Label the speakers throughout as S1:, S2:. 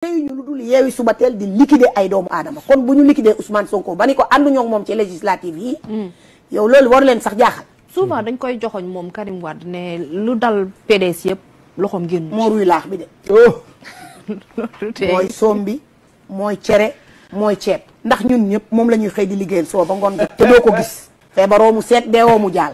S1: tey ñu lu dul yeewi suba teel di liquider ay doomu aadama kon bu ñu liquider Ousmane Sonko ba ni ko ànduñoo ak moom ci législative yi. yow loolu war leen sax jaaxal.
S2: souvent dañ koy joxoñ moom Karim Wade ne lu dal PDS yëpp loxoom génn.
S1: moo ruy laax bi de. mooy soom bi mooy cere mooy ceeb. ndax ñun ñëpp moom la ñuy xëy di liggéeyal soo ba ngoon te doo ko gis. feebaroo mu seet deewoo mu jaal.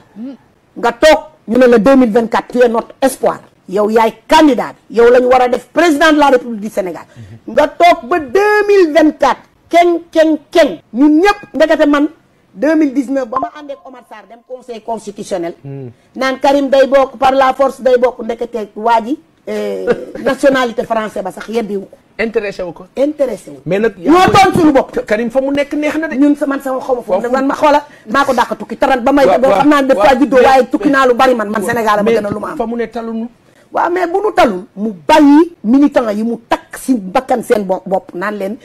S1: nga toog ñu ne la 2024 tu es notre espoir. yow yaay candidat bi yow la ñu war a def président de la république du Sénégal nga toog ba 2024 keng ñun ñëpp ndekete man 2019 ba ma ànd ak Omar Sarr dem conseil constitutionnel naan Karim day bokk par la force day bokk ndekete waa ji nationalité français ba sax yeddiwu ko
S3: intéressé wu ko
S1: mais nag ñoo toon suñu bopp
S3: Karim fa mu nekk neex na de
S1: ñun man sama xaw ma foofu man ma xoola maa ko dàq tukki taran ba may xam naa def fois juddoo waaye tukki naa lu bari man Sénégal ma gën a lu ma am
S3: fa mu ne talunu
S1: waaw mais bu nu talul mu bàyyi militant yi mu takk si bakkan seen bopp naan leen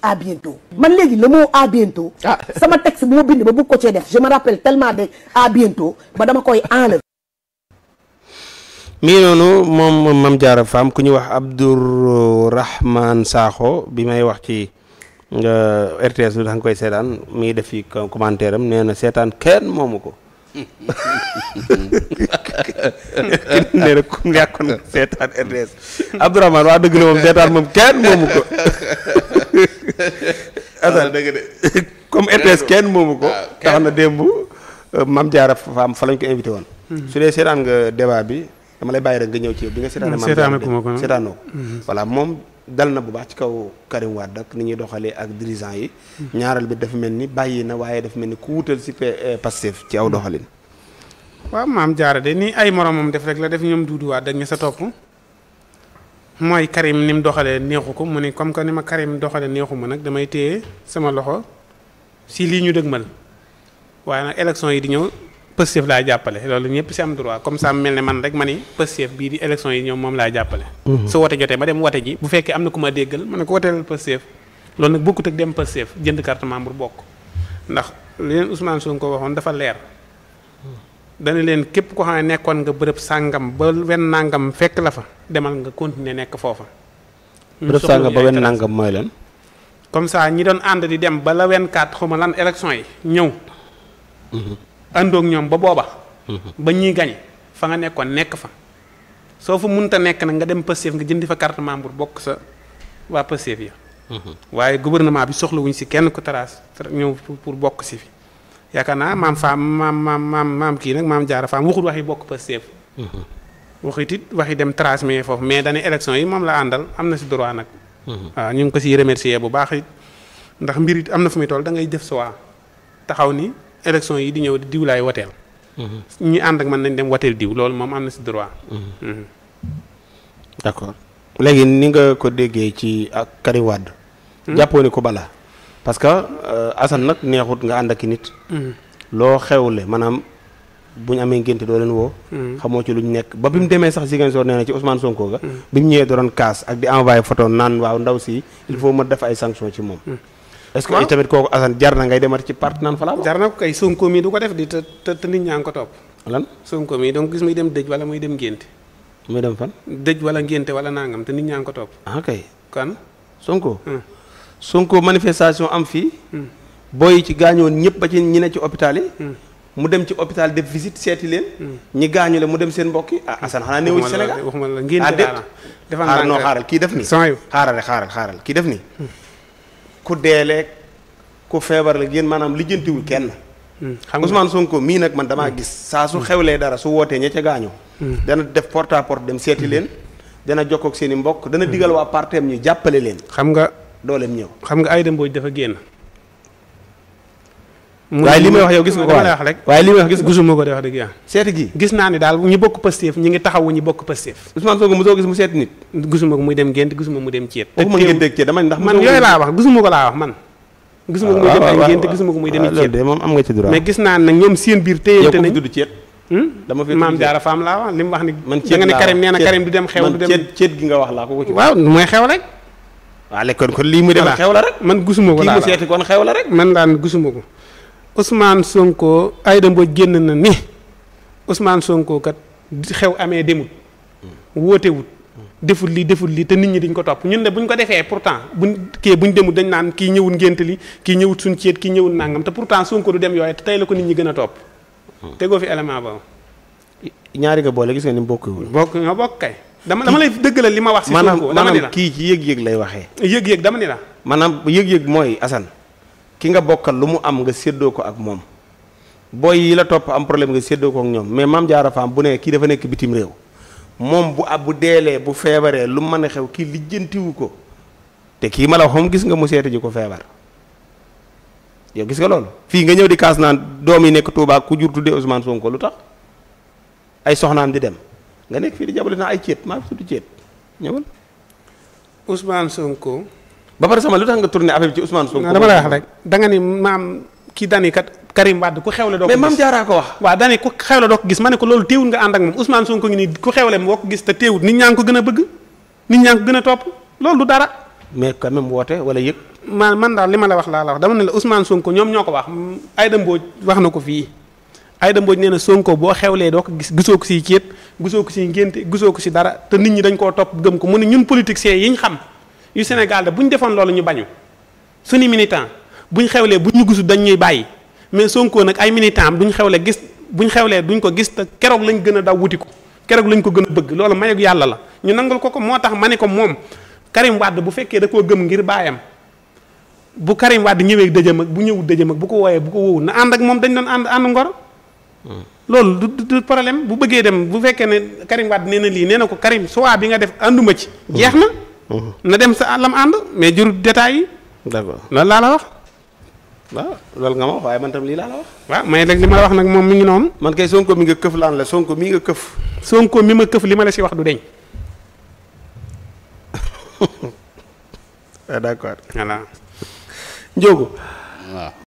S1: à bientôt man léegi le mot à bientôt sama texte bu ma bind ba bëgg ko cee def je me rappelle tellement de à bientôt ba dama koy enlever.
S4: mi ngi noonu moom Mame Diarra Fam ku ñu wax Abdourahmane Sakho bi may wax ci RTS bi da nga koy seetaan mi ngi def fi commentaire am nee na seetaan kenn moomu ko nee na ku ñàkkoon seetaan RTS Abdourahmane waa dëgg la moom seetaan moom kenn moomu ko asal dëgg de comme RTS kenn moomu ko tax na démb Mame Diarra Fam fa lañ ko invité woon su dee seetaan nga débat bi dama lay bàyyi rek nga ñëw ci bi nga seetaanoo ko voilà moom dal na bu baax ci kaw Karim Wade ak ni ñuy doxalee ak dirigeant yi ñaaral bi dafa mel ni bàyyi na waaye dafa mel ni ku wutal si Pastef ci aw doxalin.
S5: waaw Mame Diarra de ni ay moromam def rek la def ñoom Doudou Wade ak ña sa topp mooy Karim ni mu doxalee neexu ko mu ne comme que ni ma Karim doxalee neexu ma nag damay téye sama loxo si lii ñu dëgmal waaye nag élection yi di ñëw Pastef laa jàppale loolu ñëpp si am droit comme ça mel ne man rek ma ni Pastef bii di élection yi ñoom moom laa jàppale. su wote jotee ma dem wote ji bu fekkee am na ku ma déggal ma ne ko woteelal Pastef loolu nag bokkut ak dem Pastef jënd carte membre bokk ndax li leen Ousmane Sonko waxoon dafa leer. dana leen képp ko xam ne nekkoon nga bërëb sàngam ba wenn nangam fekk la fa demal nga continuer nekk foofa.
S4: bërëb sàngam ba wenn nangam mooy lan.
S5: comme ça ñi doon ànd di dem ba la 24 xaw ma lan élection yi ñëw. àndoog ñoom ba booba. ba ñuy gañe fa nga nekkoon nekk fa. soo fa mënta nekk nag nga dem Pastef nga jëndi fa carte membre bokk sa waa Pastef ya waaye gouvernement bi soxlawuñ si kenn ku taraas ñëw pour bokk si fi. yaakaar naa maam kii nag Mame Diarra Fam waxul waxi bokk Pastef. waxit it waxi dem transmettre foofu mais dañuy élection yi moom la àndal am na si droit nag. waaw ñu ngi ko siy remercier bu baax it ndax mbir it am na fu muy toll da ngay def soit taxaw ni élection yi di ñëw di diw laay woteel. ñi ànd ak man nañ dem woteel diw loolu moom am na si droit.
S4: d'accord léegi ni nga ko déggee ci ak Karim Wade. jàppoo ni ko balaa. parce que Assane nag neexut nga ànd ak nit. loo xewle maanaam bu ñu amee ngénte doo leen woo. xamoo ci lu ñu nekk ba bi mu demee sax Ziguinchor nee na ci Ousmane Sonko ga. bi mu ñëwee doon kaas ak di envoyé photo naan waaw ndaw si il faut ma def ay sanctions ci moom. est-ce que tamit kooku Assane jar na ngay demati ci parti naan fa laa.
S5: jar na ko kay Sonko mii du ko def di te nit ñaa ngi ko topp.
S4: lan
S5: Sonko mii donc gis muy dem dëj wala muy dem ngénte.
S4: muy dem fan.
S5: dëj wala ngénte wala nangam te nit ñaa ngi ko topp.
S4: ah kay
S5: kan
S4: Sonko manifestation am fii. booy ci gaañoon ñëpp ba ci ñi ne ci hôpital yi. mu dem ci hôpital def visite seeti leen. ñi gaañu la mu dem seen mbokk yi Assane xanaa néew ci Sénégal
S5: waxuma la ngénte daal
S4: xaaral non xaaral kii def nii. xaaral kii def nii. ku deeleeg ku feebar la yéen maanaam lijjantiwul kenn. xam nga Ousmane Sonko mii nag man damaa gis saa su xewlee dara su wootee ña ca gaañu. dana def porte à porte dem seeti leen. dana jokkoo ak seen i mbokk dana digal waa parteem ñu jàppale leen.
S5: xam nga
S4: dooleem ñëw.
S5: xam nga Aïda Mbodj dafa génn.
S4: waaye li may wax yow gis nga ko waaye li may wax gis
S5: gisuma ko de wax dëgg yàlla.
S4: seeti gi
S5: gis naa ni daal ñi bokk Pastef ñi ngi taxawu ñi bokk Pastef.
S4: Ousmane Sonko mosoo gis mu seeti nit.
S5: gisuma ko muy dem gént gisuma mu dem ceet.
S4: waxuma ngeen dégg ceet dama ndax
S5: man yooyu laa wax gisuma ko laa wax man. gisuma ko muy dem ay gént gisuma ko muy dem ceet.
S4: de moom am nga ci droit.
S5: mais gis naa nag ñoom seen biir téyante nañ.
S4: yow ko fi dudd ceet. dama fi
S5: Mame Diarra Fam laa wax li mu wax ni.
S4: man
S5: da nga ne Karim nee na Karim du dem xew du dem
S4: ceet gi nga wax laa ko ci.
S5: waaw mooy xew rek.
S4: waaw léegi kon lii muy dem xew la rek.
S5: man gisuma ko
S4: kii mu seeti kon xew la rek.
S5: man daan gisuma ko Ousmane Sonko Aïda Mbodj génn na ni Ousmane Sonko kat xew amee demut wóotewut deful lii te nit ñi dañ ko topp ñun de buñ ko defee pourtant buñ demul dañ naan kii ñëwul ngénte li kii ñëwut suñ ceet kii ñëwul nangam te pourtant Sonko du dem yooyu te tey la ko nit ñi gën a topp. tegoo fi élément boobu.
S4: ñaari nga boole gis nga ni mu bokkul.
S5: ñoo bokk kay. dama lay dëggalal li ma wax. si Sonko dama ni la
S4: kii ci yëg-yëg lay waxee.
S5: yëg-yëg dama ni la.
S4: maanaam yëg-yëg mooy Assane ki nga bokkal lu mu am nga séddoo ko ak moom booy yi la topp am problème nga séddoo ko ak ñoom mais Mame Diarra Fam bu ne kii dafa nekk bitim réew moom bu deelee bu feebaree lu mën a xew kii lijjantiwu ko te kii ma la wax moom gis nga mu seeti ji ko feebar yow gis nga loolu fii nga ñëw di kaas naan doom yi nekk Touba ku jur tuddee Ousmane Sonko lu tax ay soxnaam di dem nga nekk fii di jàppale naa ay ceet maa fi tudd ceet ñëwal
S5: Ousmane Sonko.
S4: ba pare sama lu tax nga tourné affaire bi ci Ousmane Sonko.
S5: dama lay wax rek da nga ni maam kii dani kat Karim Wade ku xewle doo ko gis
S4: mais Mame Diarra ko wax.
S5: waaw dani ku xewle doo ko gis ma ne ko loolu téewul nga ànd ak moom Ousmane Sonko ngi nii ku xewle moo ko gis te téewul nit ñaa ngi ko gën a bëgg nit ñaa ngi ko gën a topp loolu du dara.
S4: mais quand même woote wala yëg.
S5: man daal li ma la wax laa la wax dama ne la Ousmane Sonko ñoom ñoo ko wax Aïda Mbodj wax na ko fii Aïda Mbodj nee na Sonko boo xewlee doo ko gis gisoo ko si ceet gisoo ko si ngénte gisoo ko si dara te nit ñi dañ koo topp gëm ko mu ne ñun politiciens yi ñu xam yu Sénégal de bu ñu defoon loolu ñu bañu suñu militant buñ xewlee bu ñu gisul dañ ñuy bàyyi mais Sonko nag ay militant am duñ xewle gis buñ xewlee duñ ko gis te keroog lañ gën a daw wuti ko keroog lañ ko gën a bëgg loolu mayug yàlla la ñu nangul ko moo tax ma ne ko moom Karim Wade bu fekkee da koo gëm ngir baayam bu Karim Wade ñëwee dëjëm ak bu ñëwul dëjëm ak bu ko wooyee bu ko wowul na ànd ak moom dañ doon ànd ngor loolu du problème bu bëggee dem bu fekkee ne Karim Wade nee na lii nee na ko Karim soit bi nga def ànduma ci jeex na dem sa lam ànd mais jurul détails yi
S4: d'accord
S5: loolu laa la wax
S4: waaw loolu nga ma wax waaye man tam lii laa la wax.
S5: waaw mais léegi li ma la wax nag moom mi ngi noonu.
S4: man kay Sonko mi nga këf laan la Sonko mi nga këf.
S5: Sonko mi ma këf li ma la si wax du deñ.
S4: d'accord.
S5: voilà.
S4: Ndiogou.
S6: waaw.